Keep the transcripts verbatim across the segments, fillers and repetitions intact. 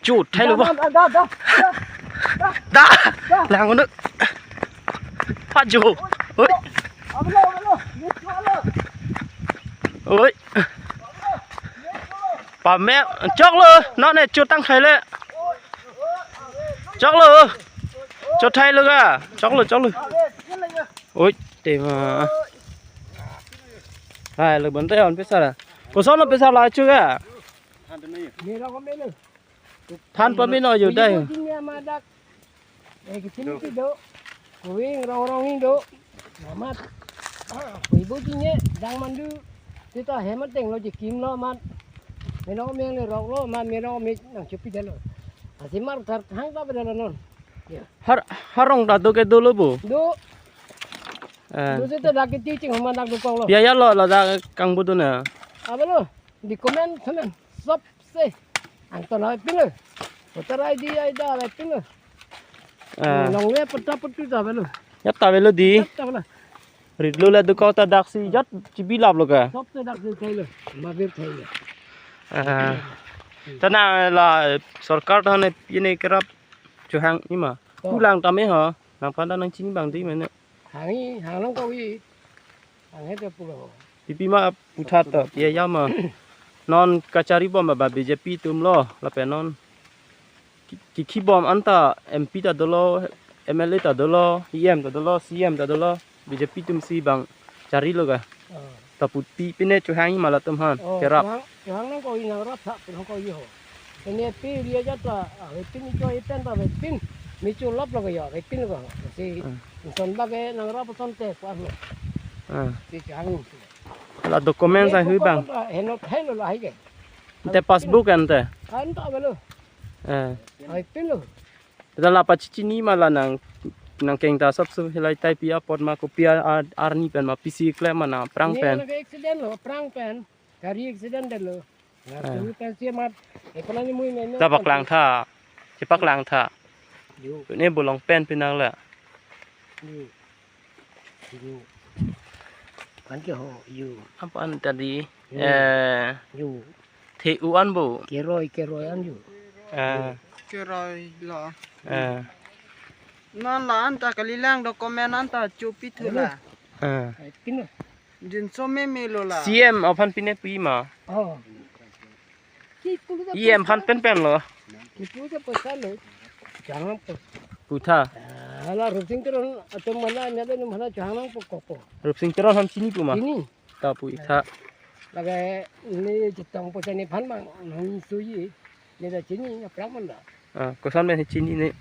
Chothailo ba. Da, da, da, da, da. Da. Da. Lang un'e. Paju. Oi. Ablo, ablo. Ni chulo. Oi. Pame, choklo. Non ne chotang thaile. Choklo. Chothailo ga. Choklo, choklo. Oi, tema. Hai, lo bonta on pesara. Koson lo pesara la chu ga. Mera ko mele. Than pamino yo dai. Ibu jingne madak. Eh, kitim ti do. Kuing rong rong ni do. Amat. Ibu jingne dang mandu. Sita hemat deng lo jikim lo mat. Meno meng le rok lo mat meno me nang chupi dalo. Asimar thar thang ta bedalo non. Ya. Har harong ta do ke dolo bo. Do. Eh. Do sita dak kiti ching homa dak do kong lo. Ya ya lo la dak kang bu do na. Abalo. Di comment comment. Sop se. Ang ton hai pilo. Voter I D ai da hai pilo. Ah. Long le pata patu ta belo. Ya ta belo di. Ta belo. Rit lo la do ko ta dak si jat chibi lap lo ka. Sop se dak si thailo. Ma bir thailo. Ah. Tana la sorkar ta ne pine kerap chuhang ima. Oh. Kulang tame ho. Nang panda nang chini bang di mene. Hangi, hanglong kau i. Hanghe te pulo. Pipi ma puthat ta, ya ya ma. Non kachari bom ba B J P atum lo, lapen non. Ki, ki, ki bom anta M P ta dolo, M L A ta dolo, E M ta dolo, C M ta dolo, B J P atum si bang chari lo ga. Oh. Ta puti pine chuhang ma latum han, oh, kerap. Chuhang, chuhang nang ko inang rap sa, chuhang ko iho. Ini pi dia jat la, ah, wetin icho iten ta wetin. Michu lap lo ya, wetin lo. Si, hmm. Inson bage nang rap son te kuar lo. Ah. Si chuhang. La document sa hui bang. Heno thailo la hai ke. Ante passbook ante. Kan ta belo. Eh. Hai pilo. Ita la pachini ma la nang nang keng ta sap su hilai tai pi apot ma kopi ar arni pen ma pisi klem ma na prang pen. Ni accident lo, prang pen. Gari accident lo. Ah. Gari pen si mat. Ekonomi mui men. Ta paklang tha. Si paklang tha. Yo. Ne bolong pen pinang la. Yo. Yo. An ke ho, yo. Apa an tadi? Yo. Eh. Yo. The u an bo. Keroi, keroi an yo. Eh. Keroi lo. Eh. Non la anta kalilang document anta chupi thu la. Eh. Ai, pino. Jinso meme lo la. C M aphan pine pi ma. Oh. E M aphan pen pen lo. Kipu je poisa lo. Jangan po. Putha. Ah, la Rupsing Teron atum mana nya de mana jangan po koko. Rupsing Teron aphan chini pu ma. Chini. Ta pu itha. Lage ni jetong poisa ni phan mang nang suyi. Ni da chini aphrang man da. Ah, koson pen si chini ne.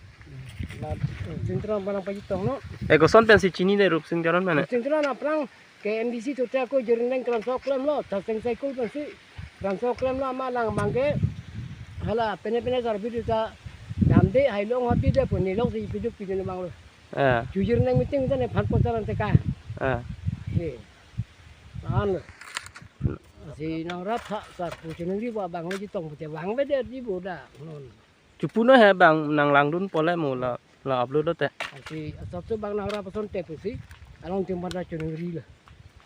La Rupsing Teron mana pa jetong no. Eh, koson pen si chini ne Rupsing Teron mana. Rupsing Teron aphrang ke M D C tote ako Jirneng Kransok klem lo, Taseng Saikul pensi Kransok klem lo ama lang bangke hala pene pene sar bidu ta damde hailong habi de pun nilong si piduk pidun bang lo. Ah. Chu Jirneng meeting ta ne phan poisa ante ka. Ah. Si. An. Si nang rat tha sa ku chunung ri ba bang lo jitong pute bang bede di boda. Non. Chupu no he bang nang langdun pole mo la la upload te. Asi asap tu bang nang rap son te pusi. Along tim pada chunung ri la.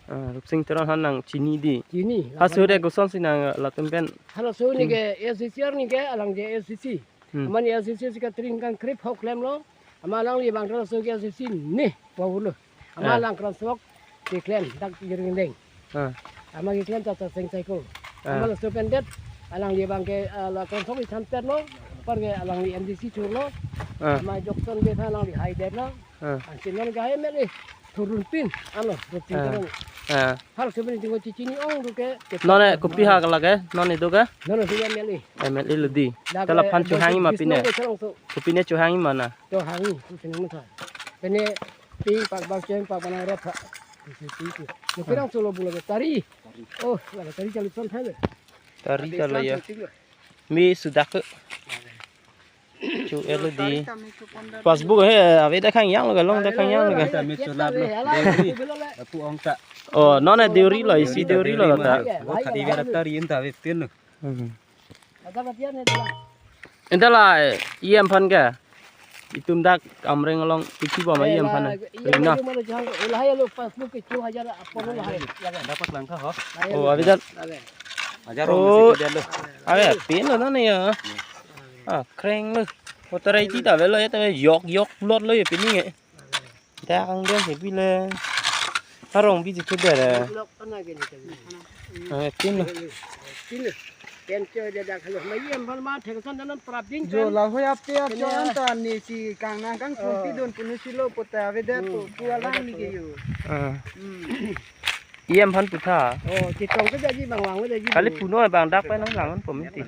Ah, Rupsing Teron aphan nang chini di. Chini. Haso de koson si nang latum pen. Hala so ni ke S C C R ni ke alang je S C C. Hmm. Aman S C C secretary kan krip hok klem lo. Ama alangli bang so ke S C C ni pau lo. Ama ah. Lang Kransok keklem dak Jirneng. Ah. Ama keklem ta Taseng Saikul. Ah. Ama laso pen det alangli bang ke, ah, la Kransok i than pen lo, par ke alangli M D C chur lo. Ah. Ama Jokson ke tha alangli hai det lo. Ah. Ansi non ke hai M L A thurun pin ano Rupsing Teron. Ah. Hal sebenarnya tinggal chini ong tu ke. Non eh kopi ha lage, non idu ke? Non sudah M L A. M L A lo di. Dak tala eh, phan chuhang ma pine. Kopi ne chuhang ma na. Chuhang tu sini masa. Pene Pi pak bang chen pak mana rap ha. Pi pi pi. Ni pirang solo bula ke tari. Oh, lagi tari cali son hai. Tari kalau ya. Mi sudah ke. Chu elo di. Passbook he, ave da khang yang lo ka long da khang yang lo ka. Kami sunat lo. Deuri. Aku ongka. Oh, non eh deuri lo isi deuri lo ta. Wo khadi vera tari inta ve tin. Hmm. Enta la E M aphan ke. Itum dak Amreng along isi bom E M aphan. Rina. Lahai lo passbook ke chu hajar apor lahai. Dapat langkha ho. Oh, abidan. Hajar. Oh, abe pin lo na ya. Ah, kreng lo. Kotarai ti ta avelo ya ta yok yok lot lo ya pini nge. Dak angdeng hepi le. Arong biji ke dere. Lok ana ke ni ta. Ah, tin lo. Tin lo. Pen cho dia dak lo. Ma iem bal ma thek san dan prap ding Jo pen. Lahoi ape acho Kenya. Anta ni si kang nang kang Oh. Sumpi don punu silo pota avedet po Hmm. Pu alang ni ke yo. Ah. Hmm. Iem aphan putha. Oh, chetong ke daji bang lang daji. Kali puno bang dak pen nang lang pom ti.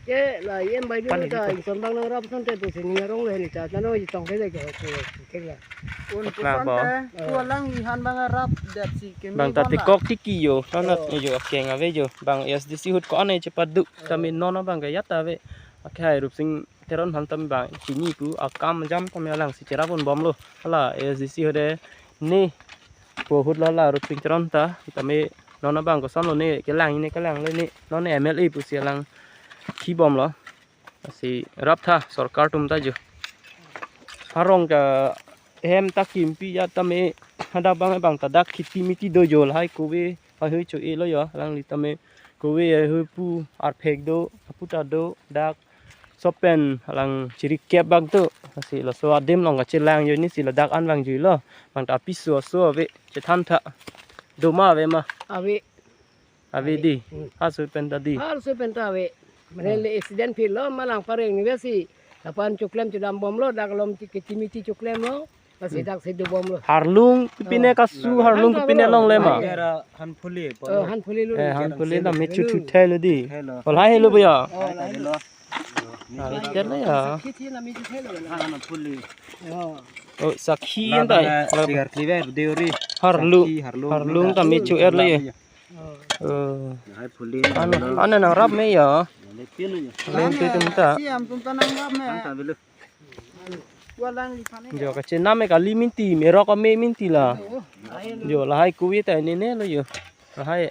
Ke la iem bai Pan dulu ta ni ison bang nang rap san te tu sini arong le ni ta. Nano chetong ke daji ke ke la. Un Keplang pusan bo. Te, Pu alang ni han bang rap det si keme Bang ta bang la. Tekok tiki yo, nonat Oh. Yo akeng ave yo. Bang A S D C ahut ko-an chepaduk, tame non bang ke ya ta ave. Akhai Rupsing Teron aphan tame bang chini pu akam jam tame alang si cherap un bomlo. Hala A S D C ahut ne pu ahut lo la Rupsing Teron ta tame non bang koson lo ne kelang ne kelang le ne non M L A pusi alang khi bomlo. Lasi rap tha sorkar atum ta jo. Arong ta hem ta kimpi ya tame hadak bang bang ta dak khiti miti do jo lahai kove haihui cho-e lo yo alangli tame kove haihui pu arphek do aputa do dak sopen alang chiri kep bak do lasi laso adim along kachelang jo ni si ladak an vang jui lo bang ta apiso aso ave chethan tha do ma ave ma Ave. Ave di. Hmm. Aso pen ta di. Aso pen ta ave. Mane le accident phir lo malang pareng ni besi. Lapan choklem chodam bomlo dak lom ti ke timi ti choklem lo. Lasi Hmm. Dak si do bomlo. Harlung pine Oh. Kasu harlung Harlung pine lo. Longle ma. Era Hanphuli. Oh, Hanphuli lo. Eh, Hanphuli la mechu thu thai lo di. Hello. Olhai hello bhaiya. Oh, Hai, hello. Hai, lo. Hai, lo ya. Sakhi thi na mechu thai lo. Hanphuli. Oh. Oh, sakhi Lama anta. Sigar clear deuri. Harlu. Sakhi, harlung. Harlung ta mechu er lo ye. Oh. Oh. Hai phuli. Anu, anu nang rap me ya. Lepi nu ya. Lain tu tum ta. Siam tum ta nang rap me. Ang ta belu. Walang lipan ni. Jo kachenam me kali minti, merok me minti la. Jo lahai kuwi ta ne ne lo jo. Lahai.